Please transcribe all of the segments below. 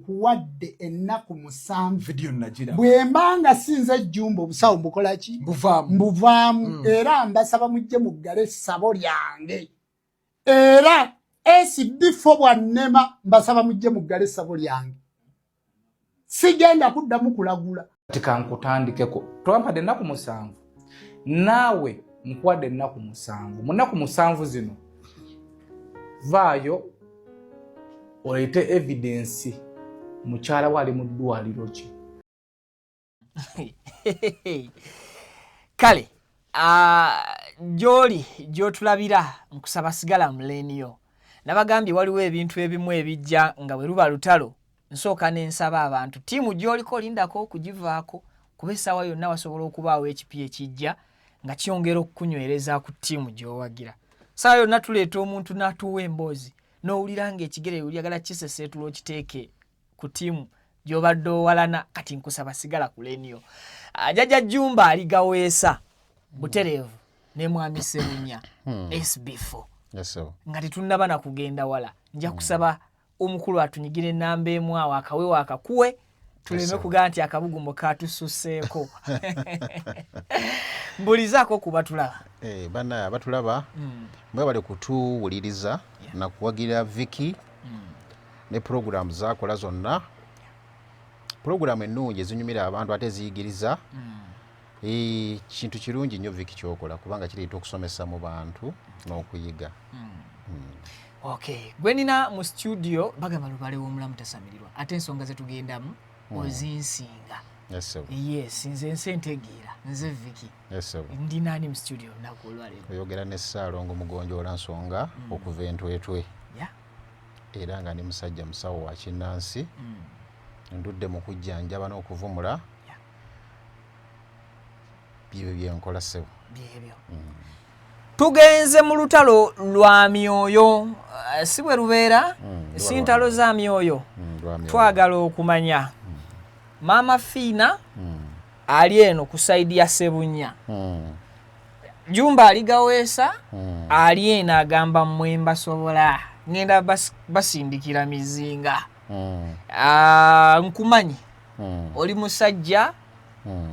Nkuwadde ennaku 7. Vidiyo nagiraba. Bwe mba nga sinze Jjumba, obusawo mbukola ki? Buvaamu. Mbuvaamu. Era mbasaba mujje muggale essabo lyange. Era SB4 bwannema, mbasaba mujje muggale essabo lyange, sigenda kuddamu kulagula. Kati kankutandikeko, twampadde ennaku 7, naawe nkuwadde ennaku 7. Mu nnaku 7 zino vaayo oleete evidence mukyala we ali mu ddwaliro ki. Kale gy'oli gy'otulabira, nkusaba sigala mu lane yo. Nabagambye waliwo ebintu ebimu ebijja nga bwe luba lutalo, nsooka n'ensaba abantu, ttiimu gy'oliko olindako okugivaako, kuba essaawa yonna wasobola okubaawo ekipya ekijja nga kyongera okukunywereza ku ttiimu gy'owagira. Ssaawa yonna tuleeta omuntu n'atuwa emboozi n'owulira ng'ekigere oyagala kiseseetula okiteeke ku ttiimu gy'obadde owalana. Kati nkusaba sigala ku lane yo. Jjajja Jjumba ali Gaweesa butereevu ne mwami Sebunya SB4. Yes, sir. Nga tetunnaba na kugenda wala, nja kusaba omukulu atunyigire enamba emu awo, akawewo akakuwe, tuleme kugamba nti akabugumo katususeeko. Mbulizaako kuba tulaba. Eh, bannaye abatulaba, mwebale kutuwuliriza nakuwagira Viki ne puroguramu zakola zonna, puroguramu ennungi ezinyumira abantu ate eziyigiriza. Eh, kintu kirungi nnyo Viki kyokola, kubanga kireeta okusomesa mu bantu n'okuyiga. Okay, gwe nina mu studio bagamba lubale w'omulamu tasamirirwa, ate ensonga zetugendamu ozinsinga. Yes, sir. Yes, nze nse ntegeera, nze Viki. Yes, sir. Ndi nani mu studio olunaku olwaleero? Oyogera ne Ssaalongo Mugonjoola Nsonga okuva Entwetwe, era nga ndi musajja musawo wa kinnansi, ndudde mu kujjanjaba n'okuvumula. Byebyo byenkola, ssebo. Byebyo. Tugenze mu lutalo lwa myoyo. Si bwe lubeera? Si ntalo za myoyo? Lwa myoyo. Twagala okumanya Maama Fiina ali eno ku side ya Sebunya, Jumba ali Gaweesa, ali eno agamba mmwe mbasobola, ngenda basindikira mizinga. Ah, nkumanyi, oli musajja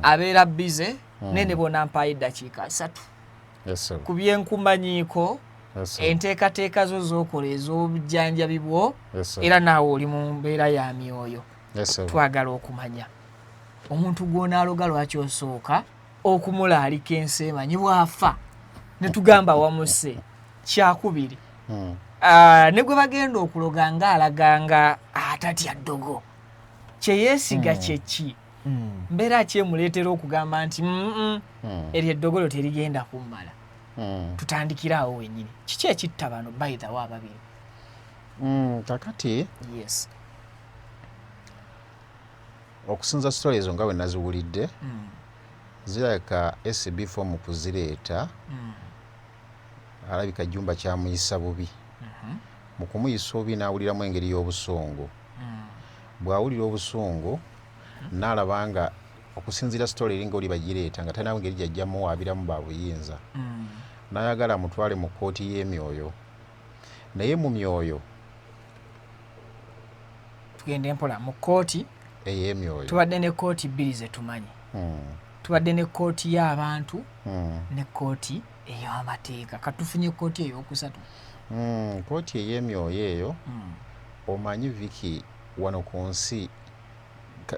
abeera busy, nene bonampaayo eddakiika 30 Yes, sir. ku byenkumanyiiko, Yes, sir. enteekateeka zo z'okola ez'obujjanjabi bwo, Yes, sir. era naawe oli mu mbeera ya myoyo. Yes, sir. Twagala okumanya omuntu gw'onaaloga, lwaki osooka okumulaalika ensi emanyi bw'afa ne tugamba wamuse? Kyakubiri, ne gwe bagenda okuloga ng'alaga nga atatya ddogo, kyeyeesiga kyeki? Mbeera ki emuleetera okugamba nti eryo eddogolo terigenda kummala? Tutandikire awo wennyini. Kiki ekitta bano bayithawo ababiri? Kakati Yes. okusinza story ezo nga bwe naziwulidde, zirabika SB4 mu kuzireeta alabika Jumba kyamuyisa bubi. Mu kumuyisa obubi n'awuliramu engeri y'obusungu. Bw'awulira obusungu n'alaba nga okusinziira story eringa oli bagireeta nga talinawo ngeri gyajja muwaabiramu ba buyinza, n'ayagala amutwale mu kkooti y'emyoyo, naye mu myoyo Tugende mpola. Mu kkooti ey'emyoyo. Tubadde ne kkooti bbiri zetumanyi. Tubadde ne kkooti y'abantu ne kkooti ey'amateeka. Katufunye kkooti ey'okusatu. Kkooti ey'emyoyo eyo, omanyi Viki, wano ku nsi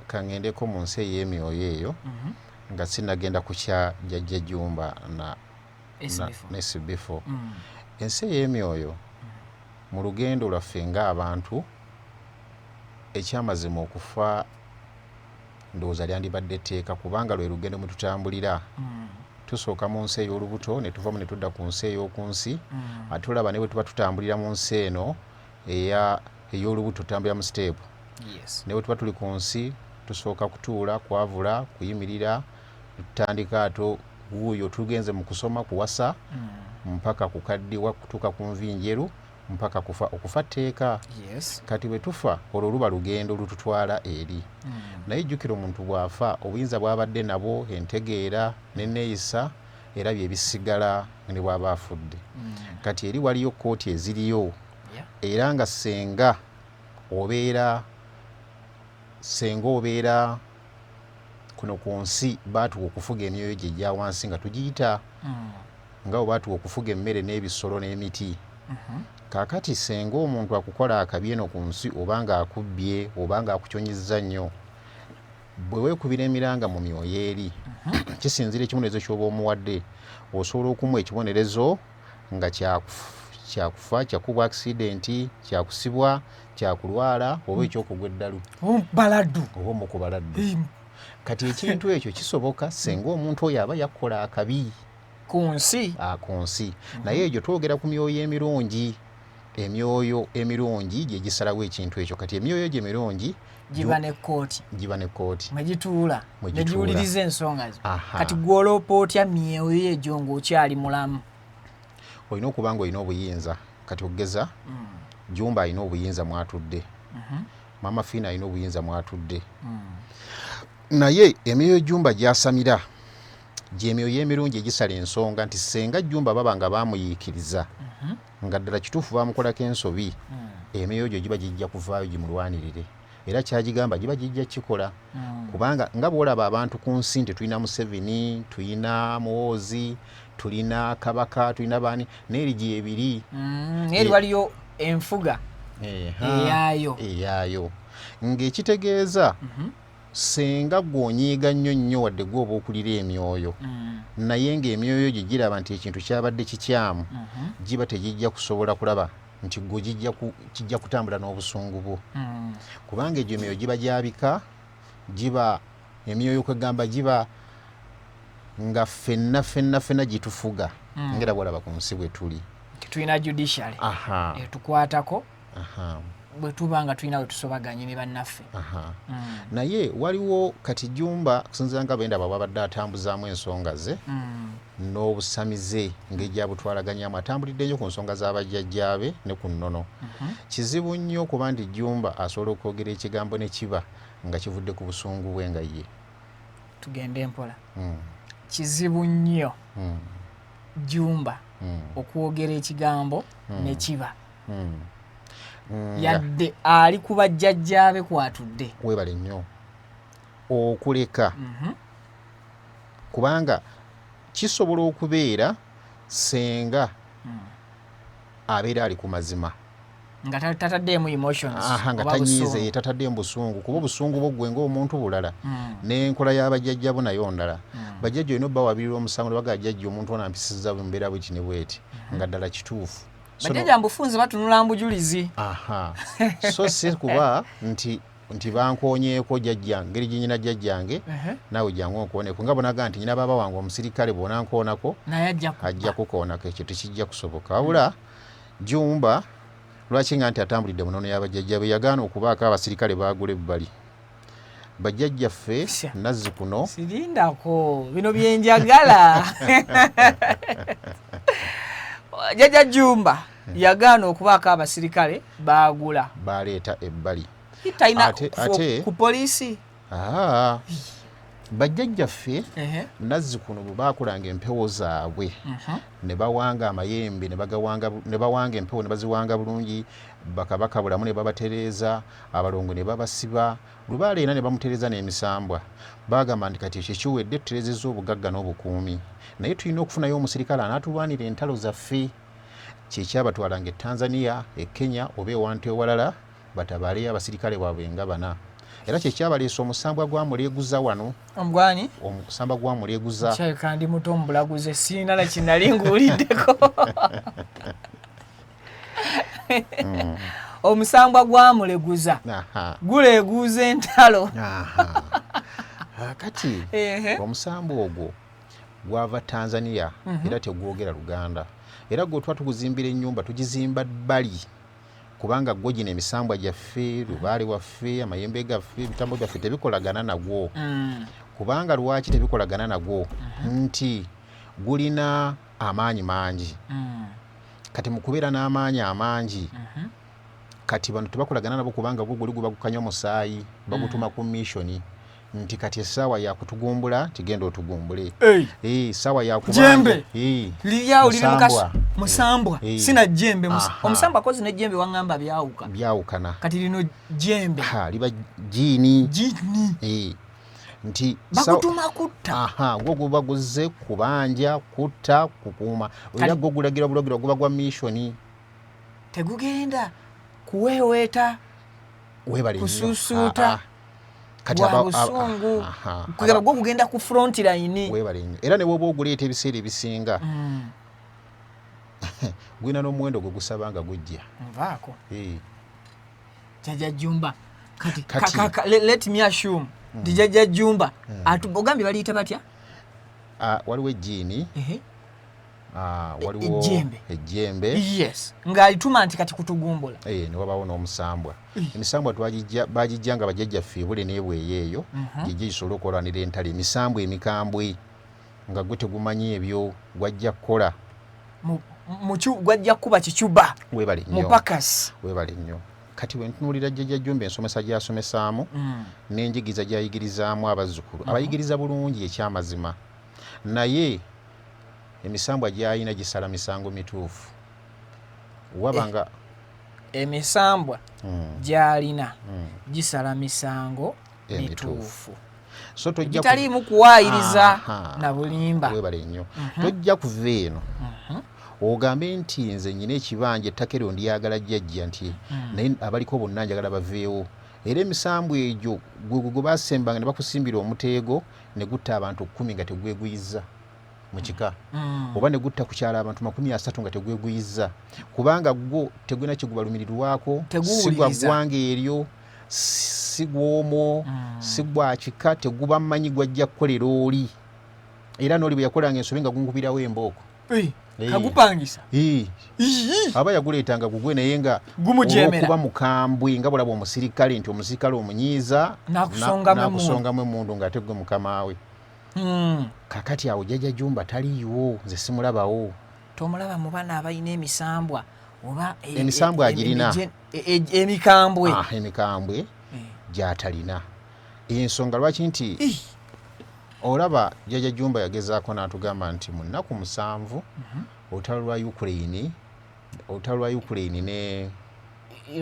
kaŋŋendeko mu nsi ey'emyoyo eyo nga sinagenda ku kya Jjajja Jumba na SB4. Ne SB4. Ensi ey'emyoyo, mu lugendo lwaffe ng'abantu, ekyamazima okufa ndowooza lyandibadde tteeka, kubanga lwe lugendo mwe tutambulira. Tusooka mu nsi ey'olubuto ne tuvamu ne tudda ku nsi ey'oku nsi. Ate olaba ne bwe tuba tutambulira mu nsi eno ey'olubuto, tutambulira mu step. Ne bwe tuba tuli ku nsi, tusooka kutuula, kwavula, kuyimirira, tutandika, ate wuuyo tugenze mu kusoma, kuwasa, mpaka kukaddiwa, kutuuka ku nvi njeru, mpaka kufa. Okufa tteeka. Kati bwe tufa, olwo luba lugendo lututwala eri. Naye jjukira, omuntu bw'afa, obuyinza bw'abadde nabwo, entegeera n'enneeyisa, era bye bisigala ne bw'aba afudde. Kati eri waliyo kkooti eziriyo, era nga senga obeera Senga obeera kuno ku nsi, baatuwa okufuga emyoyo gye egya wansi nga tugiyita nga bwe baatuwa okufuga emmere n'ebisolo n'emiti. Kaakati senga omuntu akukola akabi eno ku nsi, oba ng'akubbye oba ng'akuconyezza nnyo, bwe weekubira emiranga mu myoyo eri, kisinziira ekibonerezo ky'oba omuwadde. Osobola okumuwa ekibonerezo nga kyakufa, kyakubwa accident, kyakusibwa, kyakulwala oba ekyokugwa eddalu. Baladdu. Oba omukubaladdu. Kati ekintu ekyo kisoboka senga omuntu oyo aba yakola akabi ku nsi. Ku nsi. Naye egyo twogera ku myoyo emirungi. Emyoyo emirungi gye gisalawo ekintu ekyo. Kati emyoyo gye mirungi giba ne kkooti. Giba ne kkooti. Mwe gituula. Mwe ne gituula. giwuliriza ensonga zo. Aha. Kati gw'oloopa otya myoyo egyo ng'okyali mulamu? Olina okuba nga olina obuyinza. Kati okugeza, Jumba alina obuyinza mwatudde, Mama Fiina alina obuyinza mwatudde, naye emyoyo Jumba gyasamira gyemyoyo emirungi egisala ensonga nti senga Jumba baba nga bamuyiikiriza nga ddala kituufu bamukolako ensobi, emyoyo gyo giba gijja kuvaayo gimulwanirire, era kyagigamba giba gijja kikola. Kubanga nga bwolaba abantu ku nsi nti tulina Museveni, tulina Muhoozi, tulina Kabaka, tulina baani, neeri gyebiri. Eri waliyo enfuga eyaayo. Eyaayo, ng'ekitegeeza senga gw'onyiiga nnyo nnyo, wadde gwe oba okulira emyoyo, naye ng'emyoyo gye giraba nti ekintu kyabadde kikyamu, giba tegijja kusobola kulaba nti gwe kijja kutambula n'obusungu bwo, kubanga egyo emyoyo giba gyabika, giba emyoyo kwegamba giba nga ffenna ffenna ffenna gitufuga, ngera bwolaba ku nsi bwe tuli. Tulina judiciary etukwatako bwe tuba nga tulina we tusobaganye ne bannaffe. Naye waliwo kati Jumba, kusinziira nga bendaba bwabadde atambuzaamu ensonga ze n'obusamize ng'egyabutwalaganyamu, atambulidde nnyo ku nsonga z'abajjajjaabe ne ku nnono. Kizibu nnyo okuba nti Jumba asobola okwogera ekigambo ne kiba nga kivudde ku busungu bwe nga ye. Tugende mpola. Kizibu nnyo Jumba okwogera ekigambo ne kiba yadde ali ku bajjajjaabe kwatudde. Weebale nnyo okuleka, kubanga kisobola okubeera senga abeera ali ku mazima nga tataddeemu emotions. Aha, nga oba tanyiize. Busungu. Ye tataddemu busungu, kuba obusungu bwo ggwe ng'omuntu bulala, n'enkola y'abajjajjabo nayo ndala. Bajjajja olina obbawabirira omusango ne bagamba, "Jjajja, omuntu ono ampisizza mu mbeera bweti ne bweti," nga ddala kituufu. So no- Bajjajja mbufunze batunula mbujulizi. Aha, so si kuba nti bankoonyeeko jjajja ngeri gyenyina jjajjange, naawe jangu onkooneko, nga bonaga nti nyina baaba wange omusirikale, bw'onankoonako naye ajja ajja kukoonako. Ekyo tekijja kusoboka. Wabula Jumba lwaki nga nti atambulidde mu nnono y'abajjajja be, yagaana okubaako abasirikale baagula ebbali bajjajjaffe Sha. nazzi kuno. Sirindako, bino byenjagala. Jjajja Jumba yagaana okubaako abasirikale baagula. Baleeta ebbali. Talina Ate- ku poliisi. Aa, bajjajjaffe nazzi kuno bwe baakolanga empewo zaabwe ne bawanga amayembe ne bagawanga, ne bawanga empewo ne baziwanga bulungi, bakabaka bulamu ne babatereeza, abalongo ne babasiba, lubaale era ne bamutereeza n'emisambwa, baagamba nti kati ekyo kiwedde, tutereezezza obugagga n'obukuumi, naye tulina okufunayo omusirikale anaatulwanira entalo zaffe. Kyekyabatwalanga e Tanzania, e Kenya oba ewantu ewalala batabaaleyo abasirikale baabwe nga bana. Era kyekyabaleesa omusambwa gwa Muleeguza wano. Omugwani? Omusambwa gwa Muleeguza. Kyaleka ndi muto mubulaguze, sirina na kinali nguwuliddeko. Omusambwa gwa Muleguza guleeguuza entalo. Aha. Kati omusambwa ogwo gwava Tanzania, era tegwogera Luganda, era gwe tuba tuguzimbira ennyumba tugizimba bbali, kubanga gwo gino emisambwa gyaffe, lubaale waffe, amayembe gaffe, ebitambo byaffe tebikolagana nagwo. Kubanga lwaki tebikolagana nagwo? Nti gulina amaanyi mangi. Kati mu kubeera n'amaanyi amangi, kati bano tebakolagana nabo, kubanga gwo guli gubagukanya omusaayi, bagutuma ku mission. Nti kati essaawa yakutugumbula nti genda otugumbule. Essaawa yakujembe liryawo liri mukaso musambwa sina jembe. Omusambwa kozi ne jembe wangamba byawuka byawukana. Kati lino jembe liba jiini jiini. Nti bakutuma kutta. Gwo guba guzze kubanja kutta kukuuma era gwo gulagira bulagira guba gwa missioni. Tegugenda kuweeweeta kusuusuuta gwa busungu kugamba gwo gugenda ku front line. Webale nnyo. Era ne bw'oba oguleeta ebiseera ebisinga gulina n'omuwendo gwe gusaba nga gujja. Nvaako Jjajja Jjumba kati let me assume nti Jjajja Jjumba ogambye baliyita batya? Waliwo ejjiini, waliwo ejjembe. Yes, ng'alituma nti kati kutugumbula. Ne wabawo n'omusambwa. Emisambwa bagijja nga bajjajjaffe ebule n'ebweyo eyo gijje gisobole okulwanira entalo. Emisambwa emikambwe nga gwe tegumanyi ebyo gwajja kukola. Gwajja kukuba kicuba. Webale nnyo. Mupakasi. Webale nnyo. Kati bwe ntunuulira Jjajja Jjumba ensomesa gy'asomesaamu n'enjigiriza gy'ayigirizaamu abazzukulu, abayigiriza bulungi ekyamazima, naye emisambwa gy'alina gisala misango mituufu. Wabanga emisambwa gy'alina gisala misango mituufu. So gitaliimu kuwaayiriza na bulimba. Webale nnyo. Tojja kuva eno ogambe nti nze nnyina ekibanja ettaka eryo ndyagala jjajja nti naye abaliko bonna njagala baveewo. Era emisambwa egyo gwe basembanga ne bakusimbira omuteego ne gutta abantu 10 nga tegweguyiza mu kika, oba ne gutta ku kyalo abantu 30 nga tegweguyiza, kubanga gwo tegulina kye gubalumirirwako, si gwa ggwanga eryo, si gw'omwo, si gwa kika, teguba mmanyi gwajja kukolera oli. Era n'oli bwe yakolanga ensobi nga gunkubirawo embooko. Kagupangisa. Aba yaguleetanga gugwe naye nga olw'okuba mukambwe nga bw'olaba omusirikale nti omusirikale omunyiiza n'akusongamu emmundu ng'ate gwe mukama we. Kakati awo Jjajja Jjumba taliiwo, nze simulabawo. Tomulaba mu bana abalina emisambwa oba emisambwa agirina emikambwe. Emikambwe gy'atalina. Ensonga lwaki nti olaba Jjajja Jjumba yagezaako n'atugamba nti mu nnaku 7 olutalo lwa Ukraine, olutalo lwa Ukraine ne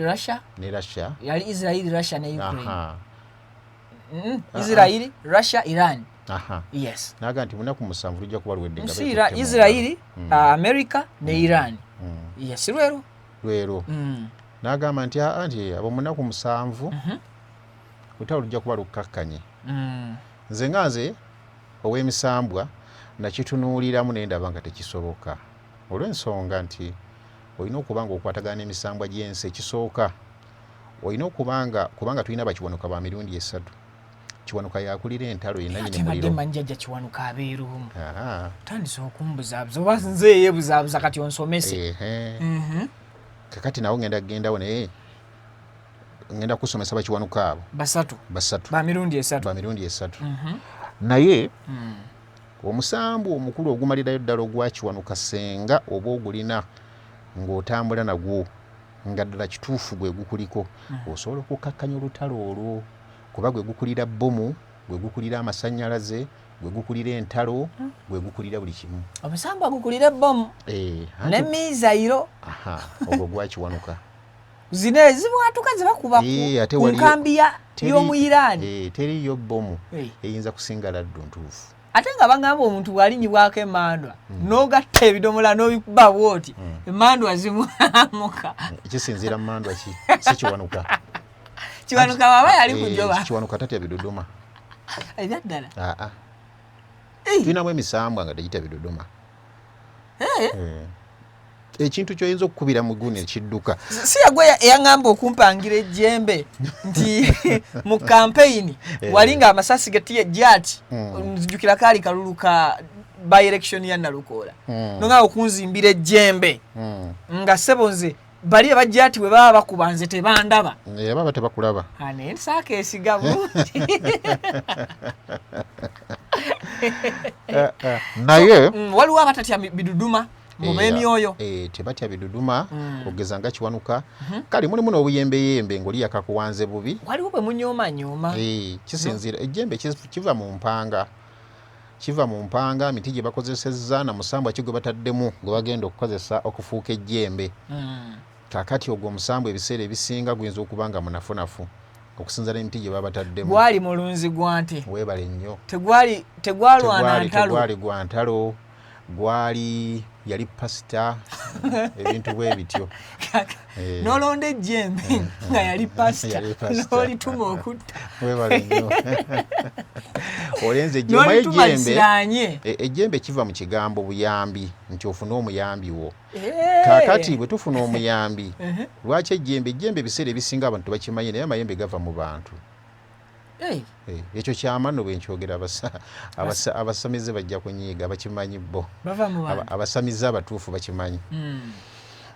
Russia, ne Russia. Yali Israel, Russia ne Ukraine. Israel, Russia, Iran. Yes. Naga nti munaku 7 lujja kuba luwedde nga Israel, America ne Iran. Yes, lwero. Lwero. Nagamba nti anti abo munaku 7 olutalo lujja kuba lukkakkanye. Nze nga nze ow'emisambwa nakitunuuliramu ne ndaba nga tekisoboka olw'ensonga nti olina okuba nga okwatagana n'emisambwa gy'ensi. Ekisooka olina okuba nga kubanga tulina Bakiwanuka ba mirundi 3. Kiwanuka yakulira entalo yenna nyini muliro. Ate manyi Jjajja Kiwanuka abeera omu. Tandise okumbuzaabuza oba nze yeebuzaabuza kati onsomese. Kakati nawo ngenda kugendawo naye ngenda kusomesa Bakiwanuka abo basatu ba mirundi 3. Ba mirundi 3. Naye omusambu omukulu ogumalirayo ddala ogwa Kiwanuka senga oba ogulina ng'otambula nagwo nga ddala kituufu gwe gukuliko, osobola okukakkanya olutalo olwo kuba gwe gukulira bbomu, gwe gukulira amasannyalaze, gwe gukulira entalo, gwe gukulira buli kimu. Omusambwa gukulira bbomu ne mizayiro. Ogwo gwa Kiwanuka. Zino ezibwatuka zebakuba ku nkambi y'Omuyiraani. Teriiyo bbomu eyinza kusinga laddu ntuufu. Ate nga bagamba omuntu bw'alinyibwako emmandwa n'ogatta ebidomola n'obikuba bw'oti emmandwa zimwamuka. Kisinziira mmandwa ki? Si Kiwanuka. Kiwanuka baba yali kujoba. Kiwanuka tatya bidodoma. Ebya ddala. Tulinamu emisambwa nga tegitya bidodoma. Ekintu ky'oyinza okukubira mu gguuni ekidduka. Si yagwe eyaŋŋamba okumpangira ejjembe nti mu kampeyini wali nga amasasi gatiye jati nzijukira kaali kalulu ka by election ya Nalukoola. Nonga okunzimbira ejjembe nga ssebo nze bali abajja ati bwe baba bakuba nze tebandaba. Baba tebakulaba. Naye nsaaka esiga bulungi. Naye waliwo abatatya biduduma. Mubemyoyo tebatya biduduma okugeza nga Kiwanuka. Kale mulimu n'obuyembeyembe ng'oli yakakuwanze bubi, waliwo bwe munyoomanyoma. Kisinziira ejjembe kiva mu mpanga, kiva mu mpanga, miti gye bakozesezza na musambwa ki gwe bataddemu gwe bagenda okukozesa okufuuka ejjembe. Kaakati ogwo omusambwa ebiseera ebisinga guyinza okuba nga munafunafu okusinziira n'emiti gye baba bataddemu. Gwali mulunzi gwa nte. Weebale nnyo. Tegwalwana ntalo. Tegwali gwa ntalo, gwali yali pasita, ebintu bwe bityo. N'olonda ejjembe nga yali pasita, n'olituma okutta. Weebale nnyo. Olenze ejjembe. Ejjembe kiva mu kigambo buyambi, nti ofune omuyambi wo. Kaakati bwe tufuna omuyambi, lwaki ejjembe? Ejjembe ebiseera ebisinga abantu tebakimanyi, naye amayembe gava mu bantu. Ekyo kyama nno bwe nkyogera, abasamize bajja kunyiiga, bakimanyi bo, abasamize abatuufu bakimanyi,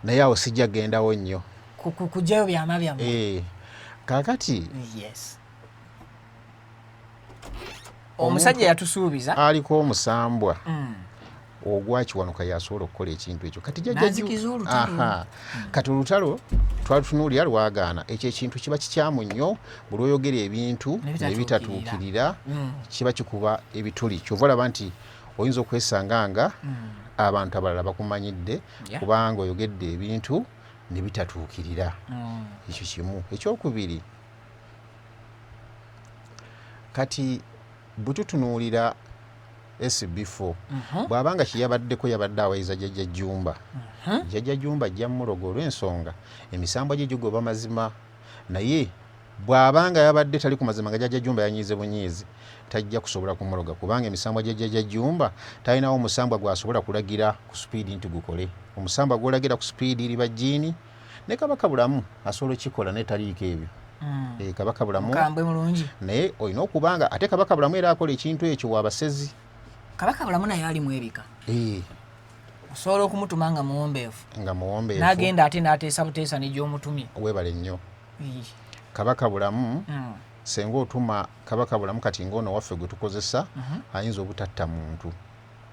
naye awo sijja gendawo nnyo kujjayo byama byammwe. Kaakati omusajja yatusuubiza aliko omusambwa ogwa Kiwanuka yasobola okukola ekintu ekyo. Kati kati olutalo twatunuulira lwagaana. Ekyo ekintu kiba kikyamu nnyo, buli oyogera ebintu nebitatuukirira kiba kikuba ebituli. Kyova olaba nti oyinza okwesanga nga abantu abalala bakumanyidde kubanga oyogedde ebintu ne bitatuukirira. Ekyo kimu. Ekyokubiri, kati bwe tutunuulira SB4, bw'abanga kyeyabaddeko yabadde awayiza Jjajja Jjumba, Jjajja Jjumba ajja muloga olw'ensonga emisambwa gye gigoba mazima. Naye bw'abanga yabadde tali ku mazima nga Jjajja Jjumba yanyiize bunyiizi, tajja kusobola kumuloga, kubanga emisambwa gya Jjajja Jjumba talinawo omusambwa gw'asobola kulagira ku sipiidi nti gukole. Omusambwa gw'olagira ku sipiidi liba jjiini. Ne Kabaka Bulamu asobola okukikola, naye taliiko ebyo. Kabaka Bulamu mukambwe mulungi, naye olina okubanga ate Kabaka Bulamu era akola ekintu ekyo wabasezi. Kabaka Bulamu naye alimu ebika. Osobola okumutuma nga muwombeefu, nga muwombeefu, n'agenda ate n'ateesa buteesa ne gy'omutumye. Weebale nnyo. Kabaka Bulamu, senga otuma Kabaka Bulamu kati ng'ono waffe gwe tukozesa, ayinza obutatta muntu,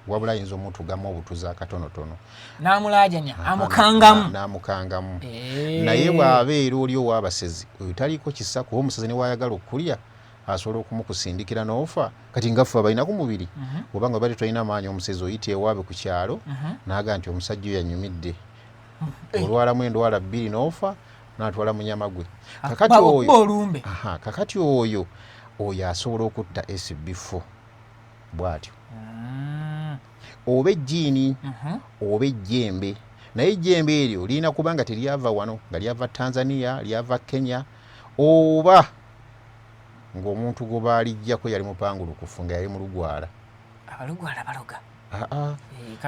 wabula ayinza omutugamu obutuzi akatonotono, n'amulaajanya, amukangamu, n'amukangamu. Naye bw'abeera oli ow'abasezi, oyo taliiko kisa, kuba omusezi ne wayagala okulya asobola okumukusindikira n'ofa. Kati nga ffe abalina ku mubiri, obanga bali tolina maanyi, omusezi oyita ewaabwe ku kyalo n'agaa nti omusajja oyo anyumidde, olwalamu endwala 2 n'ofa, n'atwala munyama gwe. Kakati oyo kakati oyo oyo asobola okutta SB4 bw'atyo, oba ejjiini oba ejjembe. Naye ejjembe eryo lirina kuba nga teryava wano, nga lyava Tanzania, lyava Kenya, oba ng'omuntu gwe baalijjako yali mupangulukufu, nga yali mulugwala. Abalugwala baloga.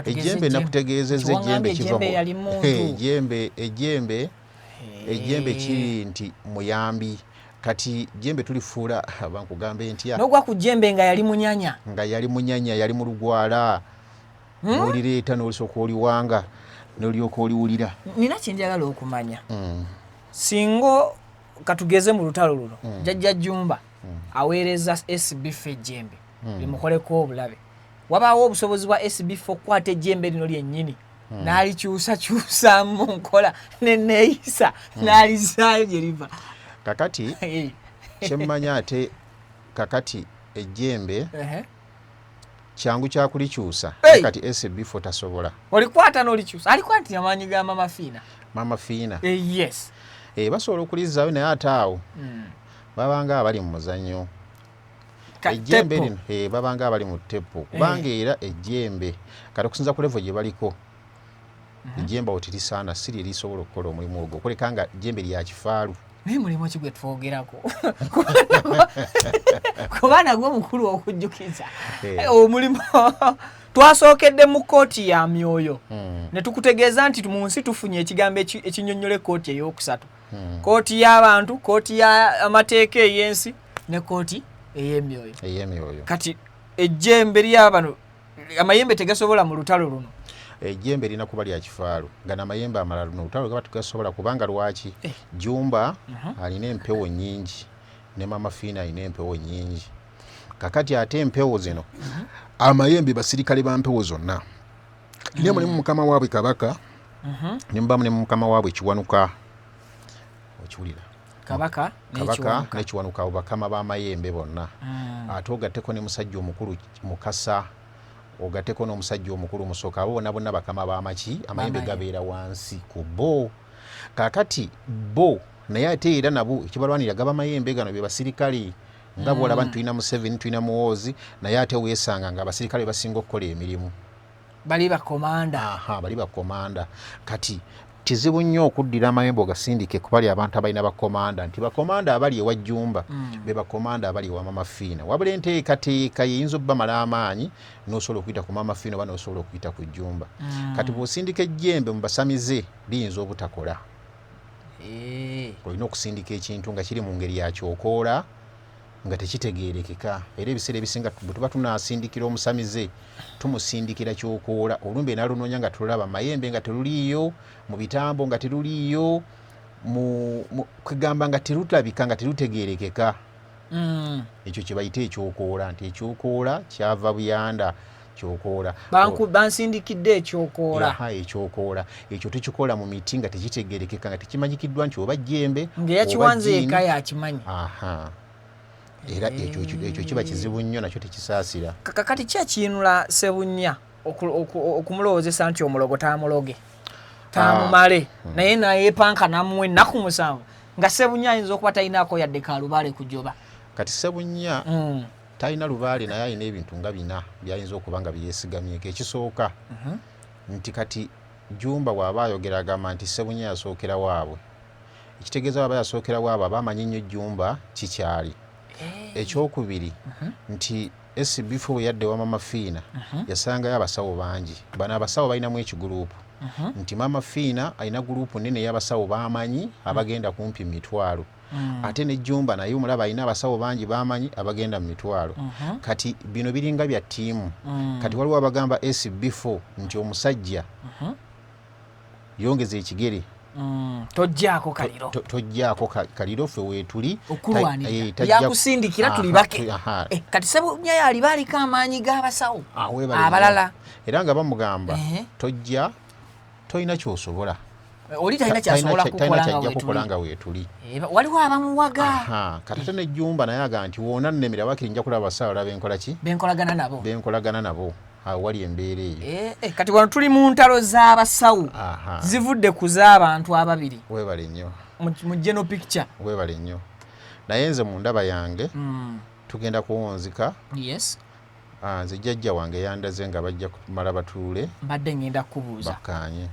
Ejjembe nakutegeezezza, ejjembe kiva ejjembe ejjembe ejjembe kiri nti muyambi. Kati jembe tulifuula abankugambe ntya, nogwa ku jembe nga yali munyanya, nga yali munyanya, yali mu lugwala, n'olireeta n'olisooka oliwanga n'olyoka oliwulira. Nina kyenjagala okumanya. Singa katugeze mu lutalo luno, Jjajja Jjumba aweereza SB4 ejjembe limukoleko obulabe, wabaawo obusobozi bwa SB4 okukwata ejjembe lino lyennyini n'alikyusakyusamu nkola neneeyisa n'alizaayo gye liva? Kakati kyemmanya ate kakati ejjembe kyangu kyakulikyusa, kati SB4 tasobola. Olikwata n'olikyusa, alikwata amaanyi ga Mama Fiina. Mama Fiina. Yes. Basobola okulizaayo, naye ate awo babanga abali mu muzannyo. Ejjembe lino babanga abali mu teppo, kubanga era ejjembe kati okusinza ku level gye baliko, ejjembe awo terisaana, si lye lisobola okukola omulimu ogwo, okuleka nga jjembe lya kifaalu. Naye mulimu ki gwe twogerako? Kuba nagwo mukulu okujjukiza omulimu. Twasookedde mu kkooti ya myoyo ne tukutegeeza nti mu nsi tufunye ekigambo ekinyonnyola ekkooti ey'okusatu: kkooti y'abantu, kkooti y'amateeka ey'ensi, ne kkooti ey'emyoyo. Ey'emyoyo. Kati ejjembe lyabano, amayembe tegasobola mu lutalo luno. Ejjembe lirina kuba lya kifaalu, nga namayembe amalala luno olutalo gaba tegasobola. Kubanga lwaki? Jumba alina empewo nyingi, ne Mama Fiina alina empewo nyingi. Kakati ate empewo zino, amayembe basirikale ba mpewo zonna. Naye mulimu mukama waabwe Kabaka, ne mubamu ne mukama waabwe Kiwanuka. Okiwulira? Kabaka. Kabaka ne Kiwanuka, abo bakama b'amayembe bonna. Ate ogatteko ne musajja omukulu Mukasa, ogatteko n'omusajja omukulu Musoka, abo bonna bonna bakama b'amaki, amayembe gabeera wansi ku bo. Kaakati bo naye ate era nabo ekibalwanira gaba mayembe gano, be basirikale. Nga bwolaba nti tulina Museveni, tulina Muwoozi, naye ate weesanga nga abasirikale basinga okukola emirimu. Bali bakomanda. Aha, bali bakomanda. Kati kizibu nnyo okuddira amayembe ogasindike kubali abantu abalina bakomanda, nti bakomanda abali ewa Jjumba be bakomanda abali ewa Mama Fiina. Wabula enteekateeka yeyinza obbamala amaanyi n'osobola okuyita ku Mama Fiina oba n'osobola okuyita ku Jjumba. Kati bw'osindika ejjembe mu basamize liyinza obutakola. Olina okusindika ekintu nga kiri mu ngeri ya kyokoola, nga tekitegeerekeka. Era ebiseera ebisinga bwe tuba tunaasindikira omusamize, tumusindikira kyokoola. Olumbe nalunoonya nga tulaba mayembe nga teruliiyo, mu bitambo nga teruliiyo, kwegamba nga terulabika, nga terutegeerekeka. Ekyo kye bayita ekyokoola, nti ekyokoola kyava Buyanda. Kyokoola. Bansindikidde ekyokoola. Ekyokoola ekyo tukikola mu miti nga tekitegerekeka, nga tekimanyikiddwa nti oba jjembe. Ngaeyakiwanze eka yakimanyi. Era ekyo kiba kizibu nnyo, nakyo tekisaasira. Kati ki ekiyinula Sebunnya okumulowoozesa nti omulogo tamuloge tamumale, naye nayepanka namuwa ennaku 7, nga Sebunnya ayinza okuba talinaako yadde kalubaale kujoba? Kati Sebunnya talina lubaale, naye alina ebintu nga bina byayinza okuba nga byesigamyeko. Ekisooka, nti kati Jumba bw'aba ayogera agamba nti Sebunya yasookera waabwe, ekitegeeza bw'aba yasookera waabwe aba amanyi nnyo Jumba kikyali. Ekyokubiri, nti SB4 bwe yadda ewa Mama Fiina, yasangayo abasawo bangi. Bano abasawo balinamu ekiguruupu, nti Mama Fiina alina guruupu nene ey'abasawo bamanyi abagenda kumpi mitwalo, ate ne Jumba naye omulaba alina abasawo bangi bamanyi abagenda mu mitwalo. Kati bino biringa bya ttiimu. Kati waliwo abagamba SB4 nti omusajja yongeza ekigere. Tojjaako kaliro. Tojjaako kaliro, ffe weetuli. Okulwanirira yakusindikira tulibake. Kati Sebunya yaliba aliko amaanyi g'abasawo abalala. Era nga bamugamba tojja, tolina kyosobola. Oli talina kyasobola kukola nga weetuli. Waliwo abamuwaga. Kati ate nejjumba naye aga nti wona nnemera, wakiri nja kulaba abasawo ala benkola ki. Benkolagana nabo. Benkolagana nabo. Awo wali embeera eyo. Kati wano tuli mu ntalo z'abasawo, zivudde ku z'abantu ababiri. Webale nnyo. Mu general picture. Webale nnyo. Naye nze mu ndaba yange, tugenda kuwunzika. Nze jjajja wange yandaze nga bajja kumala batuule. Mbadde ngenda kukubuuza. Bakkaanye.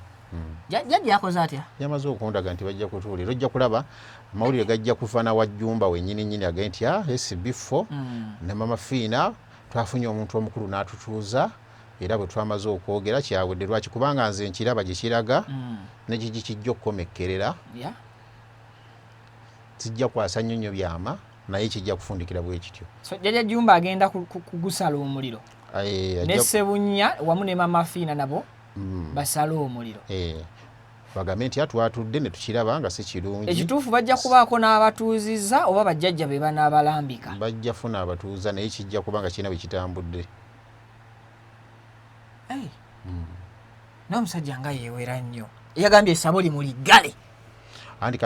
Jjajja yakoze atya? Yamaze okundaga nti bajja kutuula, era ojja kulaba amawulire gajja kuva nawajjumba wennyini nnyini agaye nti SB4 ne Mama Fiina twafunye omuntu omukulu n'atutuuza, era bwe twamaze okwogera kyawedde. Lwaki? Kubanga nze nkiraba gye kiraga nekigi kijja okukomekkerera. Kijja kwasa nnyo nnyo byama, naye kijja kufundikira bwe kityo. So Jjajja Jumba agenda kugusala omuliro ne Sebunya wamu ne Mama Fiina nabo basale omuliro. Bagambe nti atwatudde ne tukiraba nga si kirungi. Ekituufu bajja kubaako n'abatuuzizza oba bajjajja be banaabalambika? Bajja funa abatuuza, naye kijja kuba nga kirina bwe kitambudde. Naye omusajja nga yeewera nnyo, yagambye essabo limuliggale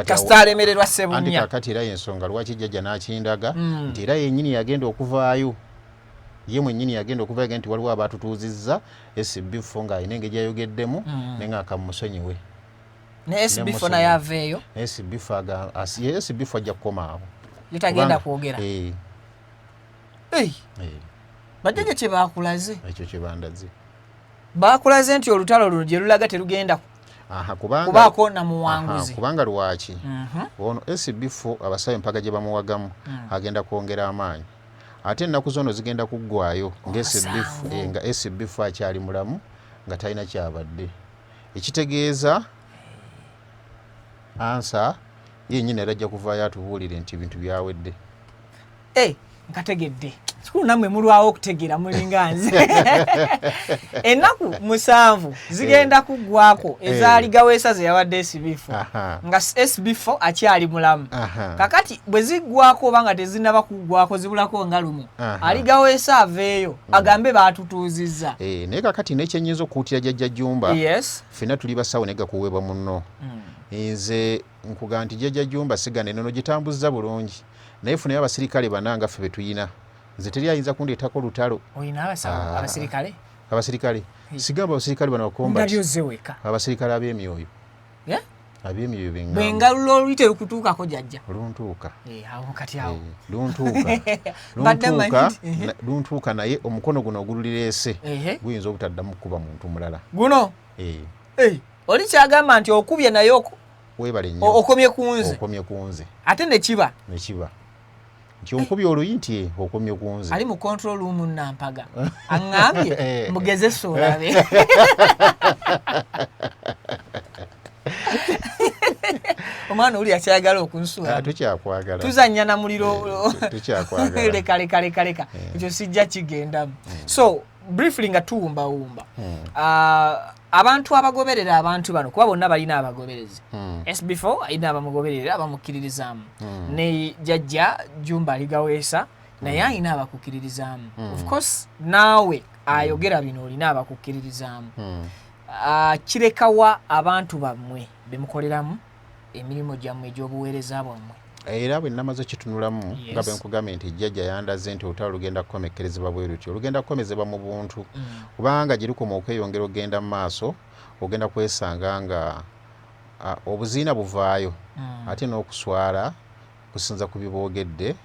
kasita alemererwa Sebunya. Anti kakati era yensonga lwaki jjajja n'akindaga nti era yennyini yagenda okuvaayo, ye mwennyini yagenda okuvaayo nti waliwo abatutuuzizza SB4 ng'alina engeri gyayogeddemu, naye nga kamusonyiwe. Ne SB4 naye aveeyo. SB4 SB4 ajja kukoma awo. Ye tagenda kwogera. Bajjajja kye bakulaze. Ekyo kye bandaze. Bakulaze nti olutalo luno gye lulaga terugenda kubaako na muwanguzi. Kubanga lwaki? Ono SB4 abasawo empaga gye bamuwagamu agenda kwongera amaanyi, ate ennaku zono zigenda kuggwayo nga SB4 akyali mulamu nga talina kyabadde, ekitegeeza ansa yennyini era ajja kuvaayo atubuulire nti ebintu byawedde. Nkategedde. Kikulu nammwe mulwawo okutegeera, mulinga nze. Ennaku 7 zigenda kuggwako ezaali Gaweesa ze yawadde SB4 nga SB4 akyali mulamu. Kakati bwe ziggwako oba nga tezinnaba kuggwako, zibulako nga lumu, ali Gaweesa aveeyo agambe baatutuuzizza. Eh, naye kakati nekyenyinza okukuutira Jjajja Jumba, ffenna tuli basawo naye gakuweebwa munno. Nze nkuga nti Jjajja Jumba sigana enono gitambuzza bulungi, naye funayo abasirikale bana nga ffe betuyina. Nze teri ayinza kundeetako lutalo. Olina abasawo? Ah. Abasirikale? Abasirikale, sigamba abasirikale bano bakombat. Ndabye ozze weka. Abasirikale ab'emyoyo. Yeah? Ab'emyoyo beŋŋamba. Bwengalula oluli terukutuukako, jajja. Luntuuka. Eh, awo kati awo. Eh, luntuuka. Mbadde mmanyi Luntuuka. nti- Luntuuka, naye omukono guno ogululireese guyinza obutaddamu kukuba muntu mulala. Guno? Eh. Eh, oli kyagamba nti okubye naye weebale nnyo. Okomye ku nze. Okomye ku nze. Ate ne kiba nekiba nti onkubye oluyi nti eh, okomye ku nze. Ali mu control room nampaga aŋŋambye mugezese olabe. Omwana oli akyayagala okunsuula. Ah, tukyakwagala. Tuzannya na muliro. Eh, tukyakwagala. Leka, leka, leka, leka, ekyo sijja kigendamu. So briefly nga tuwumbawumba, ah, abantu abagoberera abantu bano, kuba bonna balina abagoberezi, SB4 alina abamugoberera abamukkiririzaamu, ne Jjajja Jumba Aligaweesa naye alina abakukkiririzaamu. Of course naawe ayogera bino olina abakukkiririzaamu. Ah, kirekawa abantu bammwe bemukoleramu emirimu gyammwe egy'obuweereza bwammwe? Era bwe namaze kitunulamu nga bwe nkugambye nti jjajja yandaze nti olutalo lugenda kukomekkerezebwa bwe lutyo, olugenda kukomezebwa mu buntu, kubanga gye lukoma okweyongera okugenda mu maaso ogenda kwesanga nga obuziina buvaayo, ate n'okuswala kusinza ku biboogedde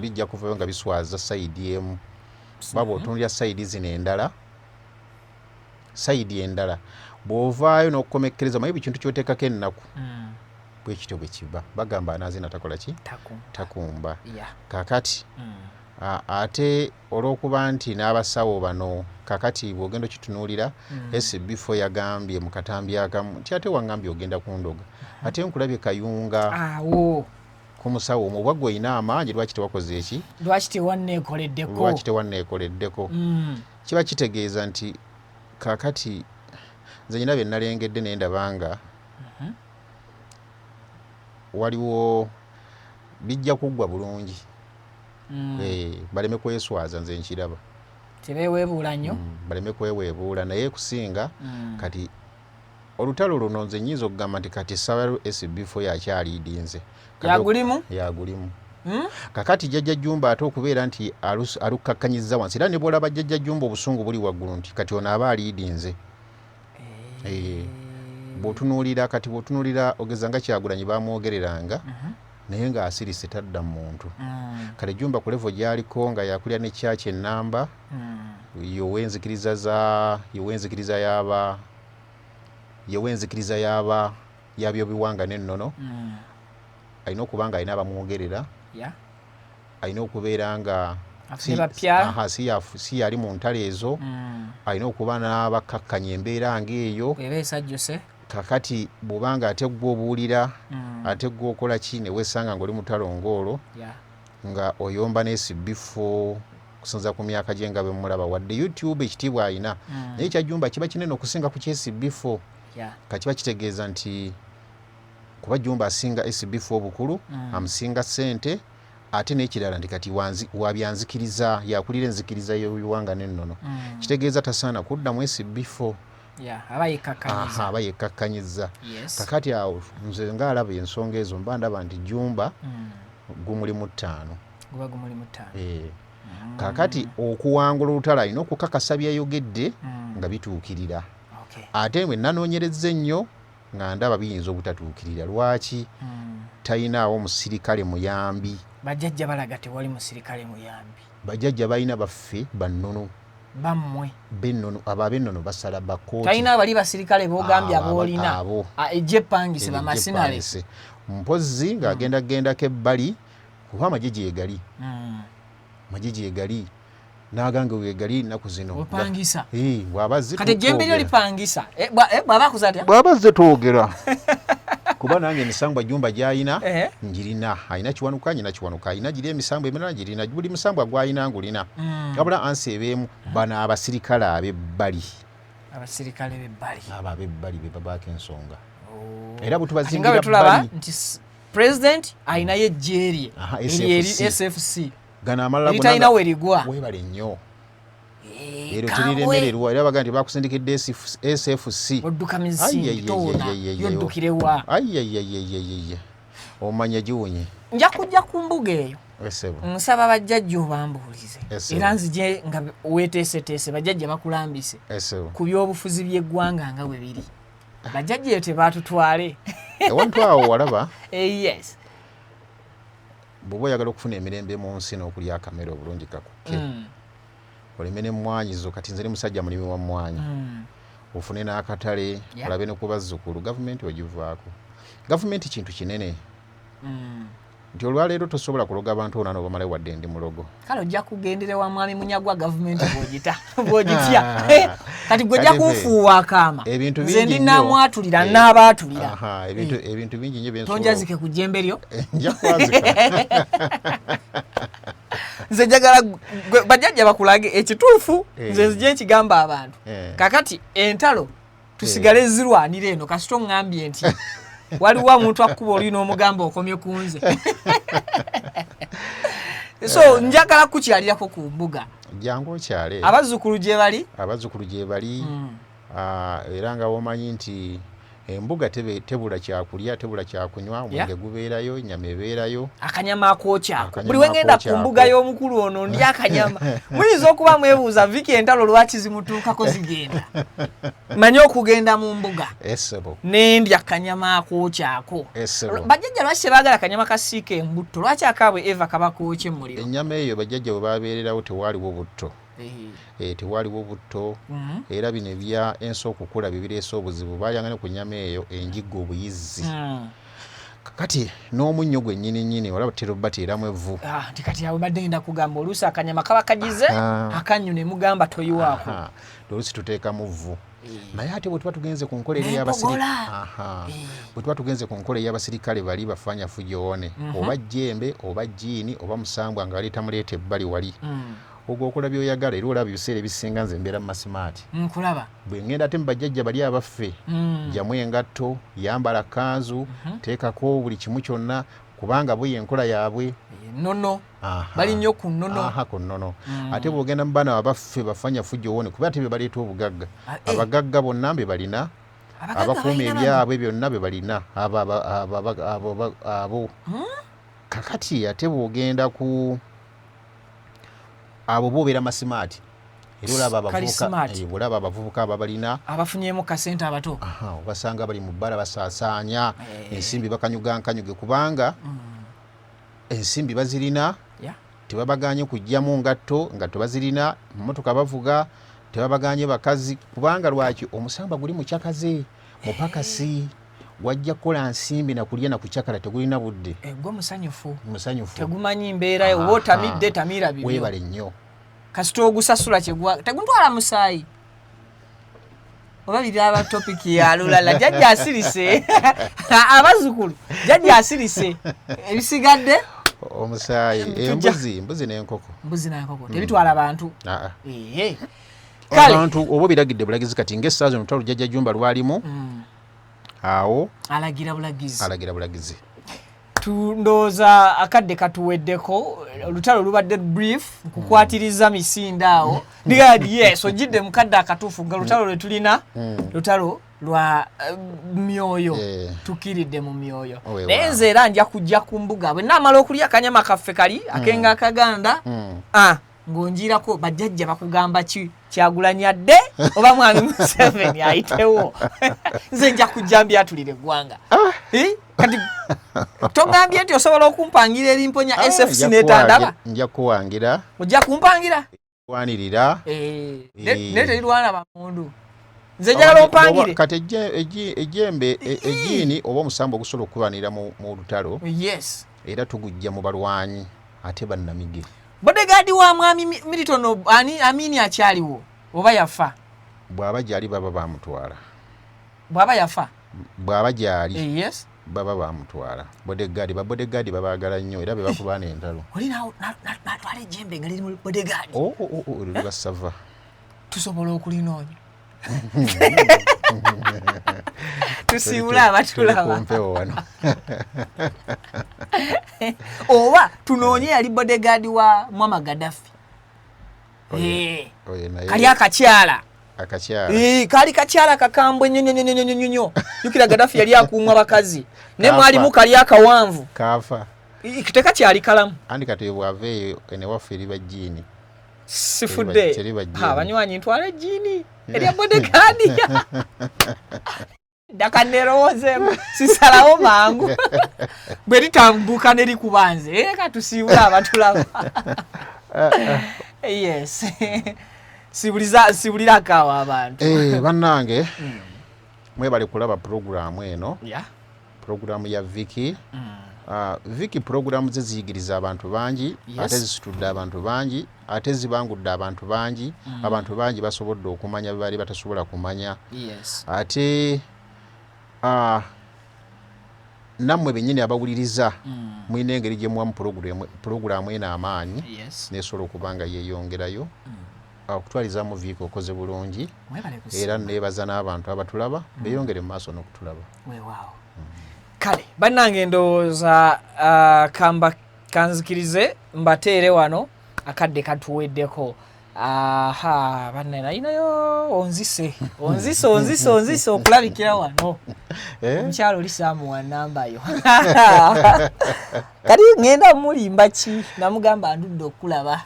bijja kuvayo nga biswaza side emu. Baba otunulira side zino endala, side endala bw'ovaayo n'okukomekkereza, omanyi buli kintu ky'oteekako ennaku bwe kityo bwe kiba. Bagamba anaazina takola ki? Takumba. Takumba. Kakati ate olw'okuba nti n'abasawo bano kakati bw'ogenda okitunuulira, SB4 yagambye mu katambi akamu nti ate waŋŋambye ogenda kundoga, ate nkulabye Kayunga awo ku musawo omwo, obwa gwe olina amaanyi, lwaki tewakoze eki? Lwaki tewanneekoleddeko? Lwaki tewanneekoleddeko? Kiba kitegeeza nti kakati nze nyina bye nalengedde naye ndaba nga waliwo bijja kuggwa bulungi. Eh, baleme kweswaza, nze nkiraba. Tebeeweebuula nnyo. Baleme kweweebuula, naye kusinga kati olutalo luno nze nyinza okugamba nti kati sabalu SB4 yakyaliidinze. Yagulimu? Yagulimu. Kakati Jjajja Jumba ate okubeera nti alukkakkanyizza wansi, era ne bwolaba Jjajja Jumba obusungu buli waggulu nti kati ono aba aliidinze. Eh, bw'otunuulira kati, bw'otunuulira ogeza nga Kyagulanyi bamwogereranga naye ng'asirise tadda mu muntu. Kale Jumba ku level gy'aliko nga yakulira ne kyaki ennamba yowenzikiriza za yowenzikiriza yaba yowenzikiriza yaba yabyobiwanga n'ennono, alina okuba nga alina abamwogerera, alina okubeera nga Afune bapya. Aha, si yali mu ntalo ezo, alina okuba n'abakkakkanya embeera ng'eyo. Bweba esajjuse. Kakati bw'obanga ate gwe obuulira, ate gwe okola ki, ne weesanga ng'oli mutalo ng'olwo nga oyomba ne SB4 kusinza ku myaka gye nga bemulaba, wadde YouTube ekitiibwa alina, naye ekyajumba kiba kinene okusinga ku kya SB4. Kakiba kitegeeza nti kuba Jumba asinga SB4 obukulu, amusinga ssente, ate n'ekirala nti kati wabyanzikiriza, yakulira enzikiriza y'ebiwanga n'ennono, kitegeeza tasaana kuddamu SB4. Yeah, aba yekkakkanyiza. Aha, aba yekkakkanyiza. Kakati awo nze ngaalaba ensonga ezo mba ndaba nti Jumba gumuli mu ttaano. Guba gumuli mu ttaano. Eh. Kakati okuwangula olutalo alina okukakasa byeyogedde nga bituukirira. Ate bwe nanoonyerezza ennyo nga ndaba biyinza obutatuukirira. Lwaki? Talinaawo musirikale muyambi. Bajjajja balaga tewali musirikale muyambi. Bajjajja balina baffe bannono. Bammwe. Bennono, abo ab'ennono basala bakooti. Talina bali basirikale b'ogambye aboolina. Abo. Ah, ejje epangise bamasinale. Epangise. Mpozzi ng'agenda gendako ebbali, kuba amagye gyegali, amagye gyegali n'agange wegali ennaku zino. Opangisa. Eh, bw'aba azze Kati ejjembe lyo twogera. lipangisa. Eh, bw'aba akuza atya? Bw'aba azze twogera. Kuba nange emisambwa Jumba gy'alina njirina, alina Kiwanuka, nyina Kiwanuka, alina giri emisambwa emirala girina, buli musambwa gw'alina ngulina. Wabula ansi ebeemu bano abasirikale ab'ebbali. Abasirikale b'ebbali. Abo ab'ebbali be babaako ensonga. Era bwe Kati nga tubazingira bwe tulaba bbali nti president alinayo ejje lye eryo eri SFC. Gano amalala gonna Eritalina we ligwa. Weebale nnyo. Eh, Eryo kangwe. teriremererwa era baga nti bakusindikidde SFC. Odduka misinde, Ai, ai, ai, toona, ai, ai, ai, yoddukire wa? Ai, ai, ai, ai, ai, ai. Omanya giwunye. Nja kujja ku mbuga eyo. Esebo. Nsaba bajjajja obambuulize. Esebo. Era nzije nga weeteeseteese, bajjajja bakulambise. Esebo. Ku by'obufuzi by'eggwanga nga bwe biri. Bajjajja eyo tebaatutwale. Ewantu awo walaba? Yes. Bw'oba oyagala okufuna emirembe mu nsi n'okulya akamere obulungi kakukke. Olime n'emmwanyi zo, kati nze ndi musajja mulimi wa mmwanyi. Ofune n'akatale, olabe ne ku bazzukulu, gavumenti ogivaako. Gavumenti kintu kinene. Nti olwaleero tosobola kuloga bantu bonna n'obamalayo wadde ndi mulogo. Kale ojja kugendera wa Mwami Munyagwa gavumenti bw'ogitya. Kati gwe ojja Kale ffe, kunfuuwa akaama. ebintu Nze bingi ndi nnyo. nnaamwatulira, nnaabaatulira. Ebintu bingi nnyo bye nsobola Tonjazike ku jjembe lyo? Nja kwazika. Nze njagala bajjajja bakulage ekituufu, nze nzije nkigamba abantu. Kakati entalo tusigale zirwanira eno, kasita oŋŋambye nti waliwo omuntu akkuba oli n'omugamba okomye ku nze. So njagala kukyalirako ku mbuga. Jangu okyale. Abazzukulu gye bali? Abazzukulu gye bali. Era nga womanyi nti embuga tebula kyakulya, tebula kyakunywa, omwenge gubeerayo, ennyama ebeerayo. Akanyama akookyako. Akanyama Buli we ngenda ku akookyako. mbuga y'omukulu ono ndya akanyama. Muyinza okuba mwebuuza Vicky entalo lwaki zimutuukako zigenda. Mmanyi okugenda mu mbuga. Esebo. Ne ndya akanyama akookyako. Esebo. Bajjajja lwaki tebaagala kanyama kasiika embutto? Lwaki akaabwe Eva kaba kookye mu muliro? Ennyama eyo bajjajja bwe babeererawo tewaaliwo butto. Tewaaliwo butto. Era bino ebya ensi okukula bye bireese obuzibu. Baalyanga ne ku nnyama eyo enjigga obuyizzi. Kakati n'omunnyo gwe nnyini nnyini olaba tutera obateeramu evvu. Nti kati awo mbadde ngenda kugamba oluusi akanyama kaba kagize, akannyo ne mugamba toyiwaako. Oluusi tuteekamu vvu. Naye ate bwe tuba tugenze ku nkola eri N'empogola. Bwe tuba tugenze ku nkola ey'abasirikale bali bafanya fujoone, oba jjembe, oba jjiini, oba musambwa nga baleeta muleeta ebbali wali. Ogwo okola by'oyagala era olaba ebiseera ebisinga nze mbeera mu masimaati. Nkulaba. Bwe ŋŋenda ate mu bajjajja bali abaffe, ggyamu engatto, yambala kkanzu, teekako buli kimu kyonna, kubanga bo y'enkola yaabwe. Ennono. Bali nnyo ku nnono. Ku nnono. Ate bw'ogenda mu baana abaffe bafanya fujjo wone, kuba ate be baleeta obugagga. Abagagga bonna be balina, Abagagga abakuuma balina bano. ebyabwe byonna be balina. Abo. Kakati ate bw'ogenda ku abo bobeera masimaati. Era olaba abavubuka, Kali smart. bw'olaba abavubuka ababalina abafunyeemu kasente abato. Obasanga bali mu bbala basaasaanya ensimbi bakanyuga nkanyuge kubanga ensimbi bazirina, tebabagaanye kujjamu ngatto, ngatto bazirina, mmotoka bavuga, tebabagaanye bakazi, kubanga lwaki omusamba guli mukyakaze, mupakasi, wajja kukola nsimbi na kulya na kucakala, tegulina budde. Gwe musanyufu. Musanyufu. Tegumanyi mbeera yo, oba otamidde, tamiira bibyo. Weebale nnyo. Kasita ogusasula kyegwa, teguntwala musaayi. Oba biraba topic ya lulala, jjajja asirise. Abazzukulu, jjajja asirise. Ebisigadde? Omusaayi, embuzi n'enkoko. Mbuzi n'enkoko, tebitwala bantu. Kale. Abantu oba obiragidde bulagizi kati ng'essaawa zino olutalo jjajja Jumba lwalimu. Awo. Alagira bulagizi. Alagira bulagizi. Ndowooza akadde katuweddeko, olutalo lubadde brief, nkukwatiriza misinde awo. Ndiga nti yes, ojjidde mu kadde akatuufu nga lutalo lwe tulina, lutalo lwa myoyo. Tukiridde mu myoyo. Naye nze era nja kujja ku mbuga bwe nnaamala okulya akanyama kaffe kali, akenga akaganda, ng'onjiirako bajjajja bakugamba ki? Kyagulanyi adde oba Mwami Museveni ayitewo? Nze nja kujja mbyatulira eggwanga. Kati togambye nti osobola okumpangira erimponya SFC n'etandaba? Nja kuwangira. Ojja kumpangira? Lwanirira. Naye terirwana bamundu. Nze njagala ompangire. Kati ejjembe, ejjiini oba omusambo ogusobola okukulwanirira mu lutalo. Era tugujja mu balwanyi ate bannamige. Bodyguard wa Mwami Milton ani Amini akyaliwo oba yafa? Bw'aba gy'ali baba baamutwala. Bw'aba yafa? Bw'aba gy'ali. Yes. Baba bamutwala bodyguard, ba bodyguard babaagala nnyo era be bakulwana entalo. Oli natwala ejjembe nga liri mu bodyguard. Oh, oh, oh, olwo luba sava. Tusobola okulinoonya. Tusiibule abatulaba. Oba tunoonye yali bodyguard wa Muammar Gaddafi. Eh. Kali akakyala. Akakyala. Kali kakyala kakambwe nnyo nnyo nnyo nnyo nnyo. Jjukira Gaddafi yali akuumwa bakazi. Naye mwalimu kali akawanvu. Kafa. Tekakyali kalamu. Andi kati bw'ava eyo eno ewaffe eriba jjiini. Sifudde. Abanywanyi ntwala ejjiini erya bodyguard. Ddaka nerowoozemu sisalawo mangu bwe litambuka ne likuba nze eka tusiibule abatulaba. Yes, sibulirako awo abantu. Bannange mwebale kulaba pulogulaamu eno, pulogulaamu ya Vicky. Vicky pulogulaamu ze ziyigiriza abantu bangi, ate zisitudde abantu bangi, ate zibangudde abantu bangi. Abantu bangi basobodde okumanya bye baali batasobola kumanya. Ate nammwe bennyini abawuliriza mulina engeri gye muwamu pulogulaamu eno amaanyi nesobola okuba nga yeeyongerayo. Okutwalizaamu Vicky okoze bulungi, era neebaza n'abantu abatulaba beeyongere mu maaso n'okutulaba. Weewaawo. Kale bannange ndowooza kamba kanzikirize mbateere wano, akadde katuweddeko. Aha, banne nalinayo onzise onzise onzise onzise okulabikira wano. Omukyalo oli saamuwa namba yo. Kati ngenda mulimba ki, namugamba ndudde okulaba.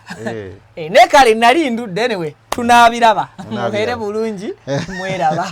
Naye kale nali ndudde, anyway tunaabiraba. Mubeere bulungi, mweraba.